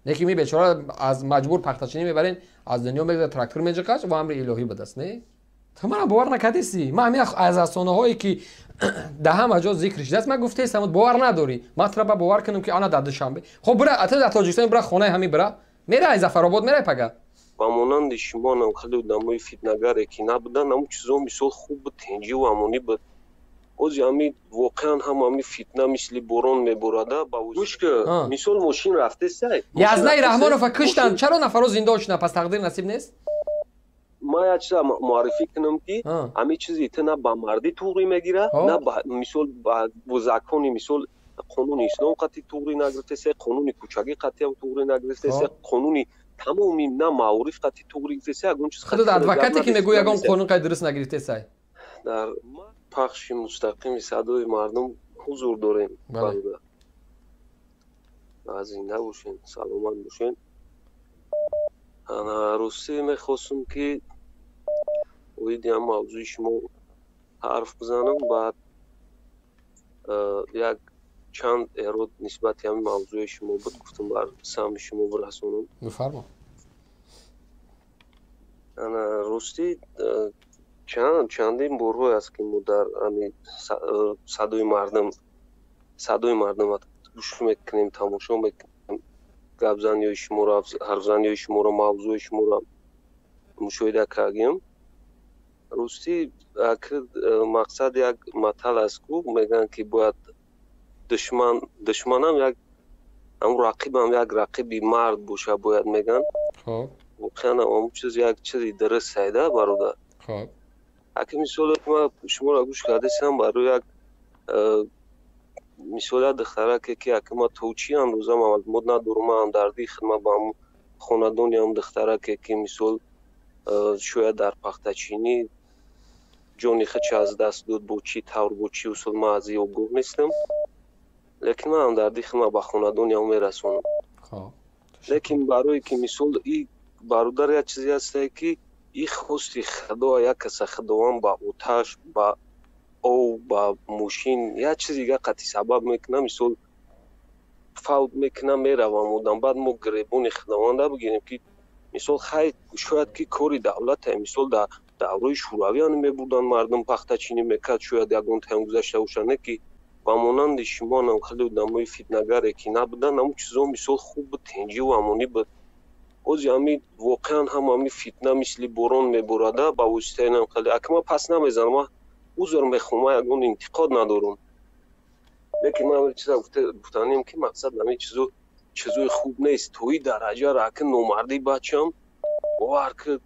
Лекин ми бечора аз маҷбур пахтачинӣ мебарен, аз дунё мегзара, трактор меҷиқаш ва амри илоҳӣ ба даст не. Ту мана бовар накардисӣ. Ман ҳамин аз афсонаҳое, ки дар ҳама ҷо зикр шудааст, ман гуфтаистам, бовар надорӣ. Ман тура ба бовар кунам, ки ана дар Душанбе. Хоб, бира, ата дар Тоҷикистон бира, хонаи ҳамин бира. Мерай, Зафаробод мерай пага. Ба монанди шумо нам хеле одамои фитнагаре ки набуданд, ҳамун чизо мисол хуб буд, тинҷиву амонӣ буд. Ҳози ҳами воқеан ҳам ҳами фитна мисли борон меборада. Ба гӯш ки, мисол, мошин рафтесай. Язнаи Раҳмонова куштанд, чаро нафаро зиндон шуданд? Пас тақдир насиб нест? Ман як чиза муаррифӣ кунам, ки ҳамин чизи ту на ба мардӣ туғрӣ мегира, на ба мисол ба закони, мисол, қонуни ислом қатъи туғрӣ нагирифтесе, қонуни кӯчагӣ қатъиам туғрӣ нагирифтесе, қонуни тамоми на маориф қатъи туғрӣ гирифтесе, ягон чиз. Худо адвокате ки мегӯ, ягон қонун қай дуруст нагирифтесай. Дар пахши мустақими «Садои мардум» ҳузур дорем. Зинда бошен, саломат бошен. Ростӣ, мехостум, ки оиди ҳам мавзӯи шумо ҳарф бизанам, баъд як чанд эрод нисбати ҳамин мавзӯи шумо буд, гуфтам, бар самъи шумо бирасонам. Бифармо. Ана, ростӣ, чандин борҳое аст, ки мо дар ҳами «Садои мардум» гӯш мекунем, тамошо мекунем, гапзаниҳои шуморо, ҳарфзаниҳои шуморо, мавзӯи шуморо мушоҳида кардем. Ростӣ, мақсад, як матал аст ку, мегӯянд, ки бояд душман, душманам як, ҳамун рақибам як рақиби мард боша бояд, мегӯянд. Воқеан ҳамун чиз як чизи дуруст сайда, бародар. Аки мисоле ман шуморо гӯш кардасам, барои як мисол, як духтараке, ки аки ман то чӣ андоза маълумот надорам, ман ҳамдардии хидмат ба ҳамун хонадони ҳам духтараке, ки мисол шояд дар пахтачинӣ ҷони худша аз даст дод, бо чӣ тавр, бо чӣ усул, ман аз ин огоҳ нестам, лекин ман ҳамдардии хидмат ба хонадони ҳам мерасонам. Лекин барое ки мисол и бародар, як чизе ҳастае, ки и хости Худо, як каса Худованд ба оташ, ба ов, ба мошин, як чизи дига қатъи сабаб мекунам, мисол, фавт мекунам, меравам одам, баъд мо гиребони Худованда бигирем, ки мисол, хай, шояд ки кори давлате, мисол, дар давраи Шӯравӣ ҳам мебурданд, мардум пахтачинӣ мекард, шояд ягон таям гузашта бошад, не ки ба монанди шумо нам хеле одамои фитнагаре ки набуданд, ҳамун чизо мисол хуб буд, тинҷиву амонӣ буд. Ҳози ҳами воқеан ҳам ҳами фитна мисли борон меборада ба воситаи нам хеле. Аки ман пас намезанам, ман узр мехоҳам, ман ягон интиқод надорам, лекин ман ҳамин чиза гуфтанем, ки мақсад, ҳамин чизо чизои хуб нест. То ин дараҷаро аки номардӣ, бачам, бовар ки,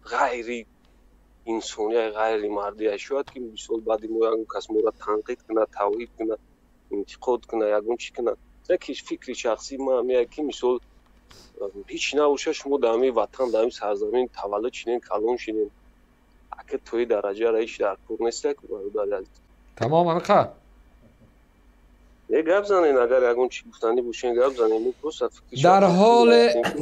ғайри инсония, ғайри мардия. Шояд ки мисол баъди мо ягон кас моро танқид кунад, тавҳид кунад, интиқод кунад, ягон чӣ кунад, лекин фикри шахсии ман ҳамея, ки мисол ҳеҷ набошад, шумо дар ҳамин ватан, дар ҳамин сарзамин таваллуд шидем, калон шидем, аки то ин дараҷаро ҳеҷ дар кор нестак, бародари азиз. Тамом, ҳамиқа. Е, гап занен, агар ягон чӣ гуфтанӣ бошен, гап занен. Просто фикри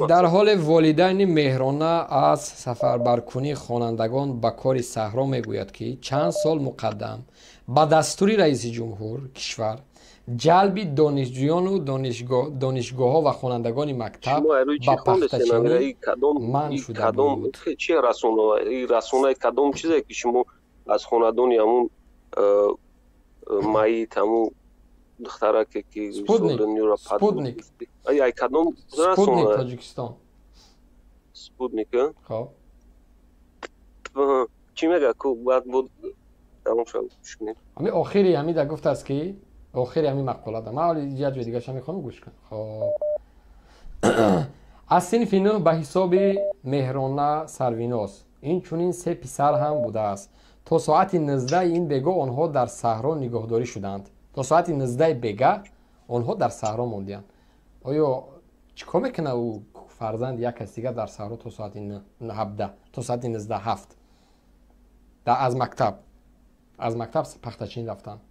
Дар ҳоле волидайни Меҳрона аз сафарбаркунии хонандагон ба кори саҳро мегӯяд, ки чанд сол муқаддам ба дастури раиси ҷумҳур кишвар ҷалби донишҷӯёну донишгоҳҳо ва хонандагони мактаб ба пахтачинӣ манъ шуда буд. Чи расонаи, кадом чизе, ки шумо аз хонадони ҳамун майит, ҳамун духтараке, ки Спутник. Ай кадом? Спутник Тоҷикистон. Спутник. Хоб. Чӣ мега ку, баъд буд, тамом шуд, гӯш кунед. Ҳами охири ҳами да гуфтааст, ки охири ҳами мақолада ман ҳоли як ҷои дигаша мехонам, гӯш кун. Хоб, аз синфи нӯҳ ба ҳисоби Меҳрона Сарвиноз инчунин се писар ҳам будааст. То соати 19 ин бего онҳо дар саҳро нигоҳдорӣ шуданд. То соати 19 бега онҳо дар саҳро мондиянд. Оё чӣ кор мекунад ӯ, фарзанди як кас дигар, дар саҳро то соати 17, то соати 19:07 аз мактаб пахтачин рафтанд?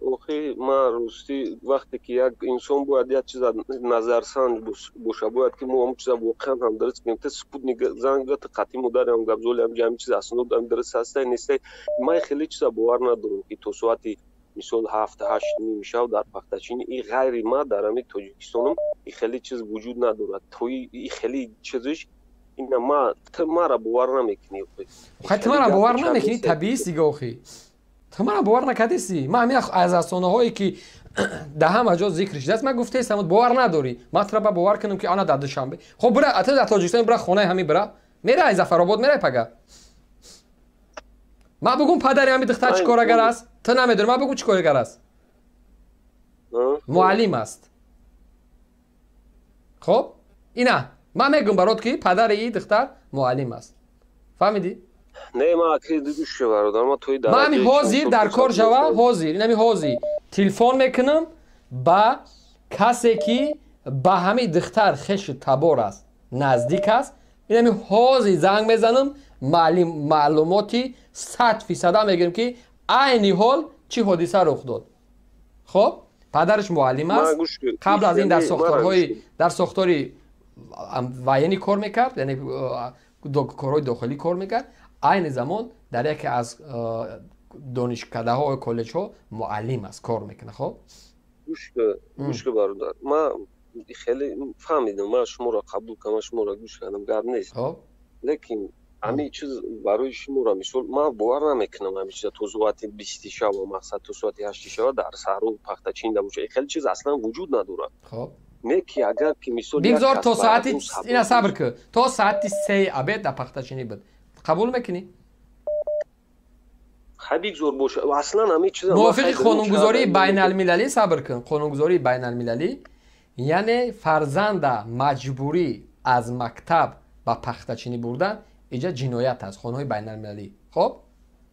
Охи, ман ростӣ, вақте ки як инсон бояд як чиза назарсанҷ боша, бояд ки мо ҳамн чиза воқеан ҳам дуруст кунем. Та Спутник занг зад, қатъи модарам гапзоли, ҳам ҳамин чиз аснод ҳам дуруст ҳастай, нестай. Ман хеле чиза бовар надорам, ки то соати Мисол 7-8 ним шав дар пахтачини и ғайри ма дар ҳамин Тоҷикистонам и хеле чиз вуҷуд надорад. То и хеле чизиш ина ма ту мара бовар намекунӣ. Хай, ту мара бовар намекунӣ, табиист дига охи. Ту мара бовар накардисӣ. Ман ҳамин аз афсонаҳое ки дар ҳама ҷо зикр шудааст, ман гуфтаистам, бовар надорӣ. Ман тура ба бовар кунам ки ана дар Душанбе. Хоб, бира, ту дар Тоҷикистон бира, хонаи ҳамин бира. Мерай Зафаробод, мерай пага. Ман бугум, падари ҳамин духтар чӣ корагар аст? Ту намедонӣ, ман бугум, чӣ корагар аст? Муаллим аст. Хоб, ина ман мегӯм барот, ки падари и духтар муаллим аст. Фаҳмидӣ? Не, ман акри гӯш, бародар, ман тои ман ҳами ҳозир дар кор шава, ҳозир, инами ҳозир телефон мекунам ба касе, ки ба ҳамин духтар хешу табор аст, наздик аст. Инами ҳозир занг мезанам, маълумоти 100% мегирем, ки айни ҳол чӣ ҳодиса рух дод. Хоб, падараш муаллим аст, қабл аз ин дар сохторҳои дар сохтори военный кор мекард, яъне корҳои дохилӣ кор мекард. Айни замон дар яке аз донишкадаҳо, коллеҷҳо муаллим аст, кор мекунад. Хоб, гӯш ки, бародар, ман хеле фаҳмидам, ман шуморо қабул кардам, ман шуморо гӯш кардам, гап нест, лекин ҳамин чиз барои шуморо, мисол, ман бовар намекунам ҳамин чиза то соати 20-и шава, мақсад, то соати 8-и шава дар саҳро пахтачин да бошад. Хеле чиз аслан вуҷуд надорад. Не ки агар ки, мисол, бигзор то соати, ина сабр ки, то соати 3-и обед дар пахтачинӣ буд, қабул мекунӣ? Хай, бигзор боша, аслан ҳамин чиза Мувофиқи қонунгузории байналмилалӣ, сабр кун, қонунгузории байналмилалӣ, яъне фарзанда маҷбурӣ аз мактаб ба пахтачинӣ бурдан иҷа ҷиноят аст, қонунҳои байналмилалӣ. Хоб,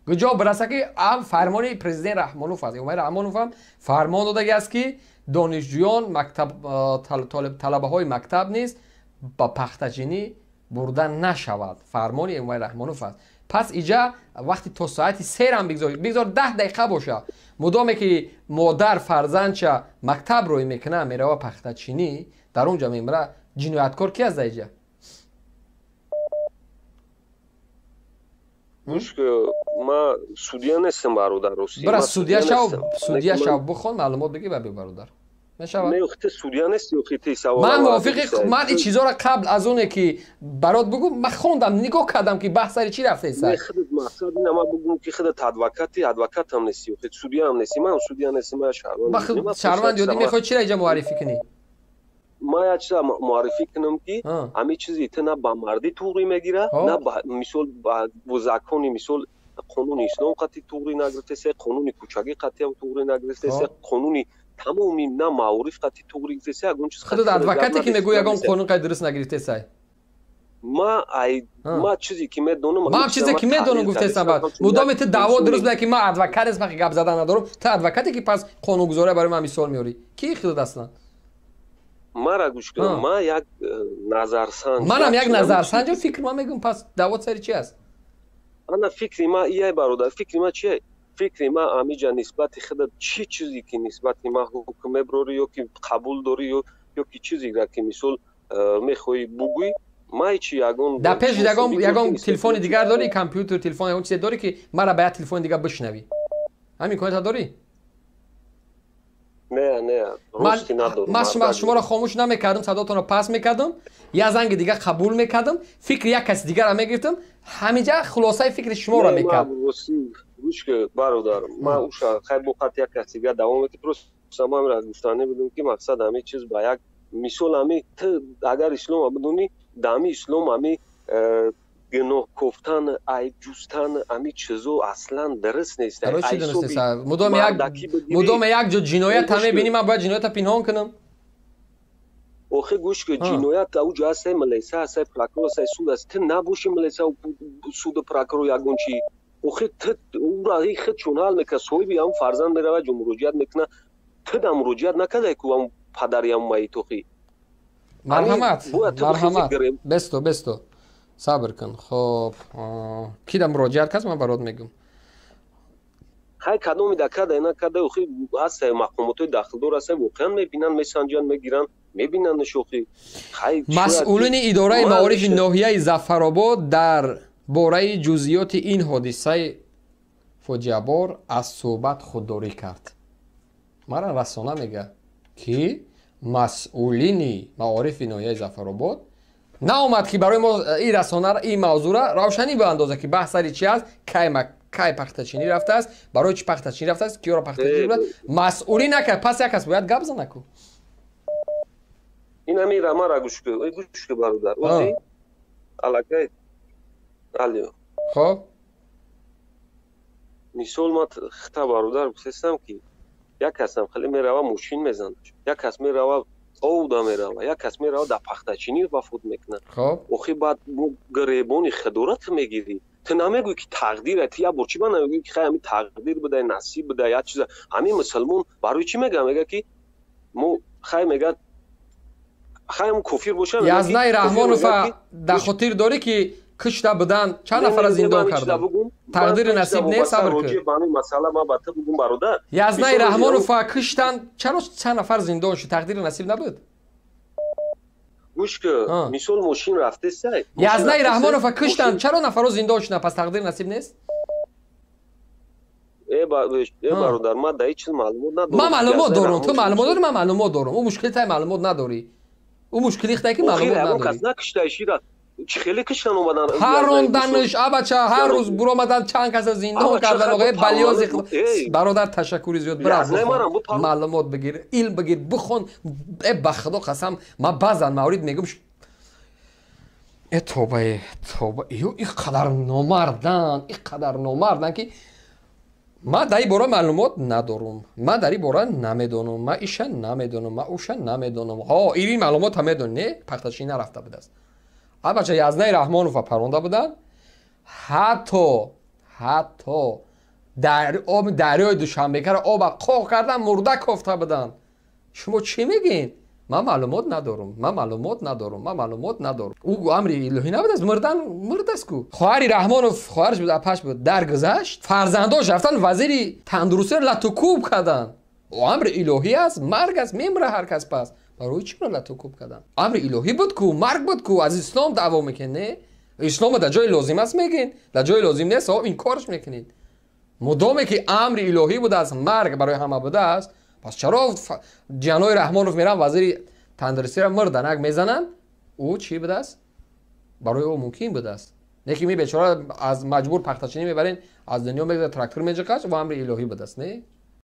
куҷо бираса, ки ам фармони президент Раҳмонов аст, Эмомалӣ Раҳмонов ҳам фармон додаги аст, ки донишҷӯён, талабаҳои мактаб низ ба пахтачинӣ бурда нашавад. Фармони Эмомалӣ Раҳмонов аст. Пас иҷа вақти то соати 3-рам бигзор, бигзор 10 дақиқа боша, мудоме ки модар фарзандча мактаб рӯй мекуна, мерава пахтачинӣ, дар он ҷо мемира, ҷинояткор ки аст дар иҷа? Гӯш, ма судья нестам, бародар, рости. Бира, судья шав, судья шав, бихон, маълумот бигир ба бародар. Мешавад? Не, охи, судья нести, охи, ти савол. Ман мувофиқи ман ин чизоро қабл аз оне ки барот бугум, ман хондам, нигоҳ кардам, ки баҳс сари чӣ рафтеса. Не, худат мақсад ина ман бугум, ки худат адвокати, адвокатам нести, охи, судья ҳам нести, ман судья нестам, ман шаҳрванд. Шаҳрванд ёдӣ мехоҳӣ, чира иҷа муаррифӣ кунӣ? Ман як чиза муаррифӣ кунам, ки ҳамин чизи ту на ба мардӣ туғрӣ мегира, на ба, мисол, ба закони, мисол, қонуни ислом қатъи туғрӣ нагирифтеса, қонуни кӯчагӣ қатъиам туғрӣ нагирифтеса, қонуни тамоми на маориф қатъи туғрӣ гирифтеса, ягон чиз. Худат адвокате, ки мегӯ, ягон қонун қай дуруст нагирифтесай. Ма ай ма чизе ки медонам. Ман чизе ки медонам гуфтесам. Баъд мудоме ту даъво дуруст буда, ки ман адвокат нестам, гап задан надорам. Ту адвокате, ки пас қонунгузория барои ман мисол меорӣ, ки худат аслан? Мара гӯш кун, ма як назарсанҷ. Манам як назарсанҷ, фикр ман мегӯм. Пас даъво сари чи аст? Ана фикри ма ияй, бародар, фикри ма чие? Фикри ма амиҷа нисбати худат чӣ чизе ки нисбати ма ҳукм меброрӣ ё ки қабул дорӣ, ё ки чизеро ки, мисол, мехоҳӣ бугӯӣ, май чи ягон Дар пеш ягон телефони дигар дорӣ, компютер, телефон, ягон чизе дорӣ, ки мара ба як телефони дигар бишнавӣ? Ҳамин имконията дорӣ? Не, не, рости надорам. Ман шуморо хомӯш намекардам, садотонро пас мекардам, як занги дигар қабул мекардам, фикри як каси дигарро мегирифтам, ҳаминҷа хулосаи фикри шуморо мекард. Гӯш ки, бародар, ман уша хай бо хат як каси дигар давом мети. Просто ман гуфтанӣ будам, ки мақсад ҳамин чиз ба як мисол, ҳами ту агар ислома бидонӣ, да ҳами ислом ҳами гуноҳ кофтан, айб ҷустан, ҳами чизо аслан дуруст нест. Мудоме як ҷо ҷиноята мебинӣ, ман бояд ҷиноята пинҳон кунам? Охи, гӯш ки, ҷиноят ауҷо ҳастай, милиса ҳастай, прокурор ҳастай, суд аст. Ту набоши милиса, суду, прокурор, ягон чи. Охи, ту ура хид чун ҳал мекунад, соҳиби ҳам фарзанд меравад, ҷо муроҷиат мекунад, ту да муроҷиат накардай ку ҳам падари ҳам майит, охи. Марҳамат, марҳамат, бесто, бесто, сабр кун. Хоб, ки да муроҷиат кард, ман барот мегӯм. Хай, кадоми да карда, накарда, охи, ҳастай мақомотҳои дахлдор, ҳастай, воқеан мебинанд, месанҷанд, мегиранд, мебинандш, охи. Масъулини идораи маорифи ноҳияи Зафаробод дар бораи ҷузъиёти ин ҳодисаи фоҷиабор аз суҳбат худдорӣ кард. Мара расона мега, ки масъулини маорифи ноҳияи Зафаробод наомад, ки барои мо ин расонара, ин мавзӯра равшанӣ биандоза, ки баҳс сари чи аст, кай пахтачинӣ рафтааст, барои чӣ пахтачинӣ рафтааст, киёро пахтачинӣ бурад. Масъулӣ накард. Пас як кас бояд гап зана ку. Ин ҳамин рамара гӯш ку, гӯш ку, бародар, ози аллакай, алё. Хоб. Мисол, ман хита, бародар, гуфтестам, ки як касам хеле мерава, мошин мезанад, як кас мерава, овда мерава, як кас мерава, дар пахтачинӣ вафот мекунад. Охи баъд гиребони худора ту мегирӣ. Ту намегӯӣ, ки тақдира. Ту як бор чӣ ба намегӯӣ, ки хай, ҳамин тақдир буда, насиб буда, як чиза. Ҳамин мусулмон барои чӣ мега? Мега, ки мо хай, мега, хай, кофир боша. Язнаи Раҳмонова дар хотир дорӣ, ки кушта буданд, чанд нафара зиндон карданд? Тақдири насиб не? Сабр кун. Язнаи Раҳмонова куштанд, чаро чанд нафар зиндон шуд? Тақдири насиб набуд? Гӯш ку, мисол, мошин рафтесай. Язнаи Раҳмонова куштанд, чаро нафаро зиндон шуданд? Пас тақдири насиб нест? Э бародар, ман дар ҳеҷ чиз маълумот надорам. Ман маълумот дорам. Ту маълумот дорӣ, ман маълумот дорам. Ӯ мушкили тай маълумот надорӣ, ӯ мушкили тай, ки маълумот надорӣ. Накуштаишира чӣ хеле киштан омадан? Ҳаронданш, абача, ҳар рӯз буромадан, чанд каса зиндон кардан. Оғои балёзи бародар, ташаккури зиёд. Бирав, маълумот бигир, илм бигир, бихон. Э, ба худо қасам, ман баъзан маврид мегум: э, тобае, тоба, ё ин қадар номардан, ин қадар номардан, ки ман дар ин бора маълумот надорум, ман дар ин бора намедонам, ман иша намедонам, ман уша намедонам. Ҳо, ин маълумота медон, не? Пахтачинӣ нарафта будааст, абача. Язнаи Раҳмонова паронда буданд, ҳатто оби дарёи Душанбекаро оба қоқ кардан, мурда кофта буданд. Шумо чӣ мегӯед? Ман маълумот надорум, ман маълумот надорум, ман маълумот надорум. Ӯ амри илоҳӣ набудааст? Мурдан мурдааст ку. Хоҳари Раҳмонов, хоҳараш буд, апаш буд, даргузашт, фарзандош рафтан, вазири тандурустиро латукӯб карданд. Амри илоҳӣ аст, марг аст, мемира ҳар кас. Пас барои чиро латукӯб карданд? Амри илоҳӣ буд ку, марг буд ку. Аз ислом даъво мекунед, не? Исломо дар ҷои лозим аст мегӯед, дар ҷои лозим нест инкорш мекунед. Мудоме ки амри илоҳӣ будааст, марг барои ҳама будааст, пас чаро ҷанои Раҳмонов мераванд, вазири тандурустиро мурданак мезананд? Ӯ чӣ будааст? Барои ӯ мумкин будааст. Не ки ми бечора аз маҷбур пахтачинӣ мебарен, аз дунё мегузарад, трактор меҷиқаш ва амри илоҳӣ будааст, не?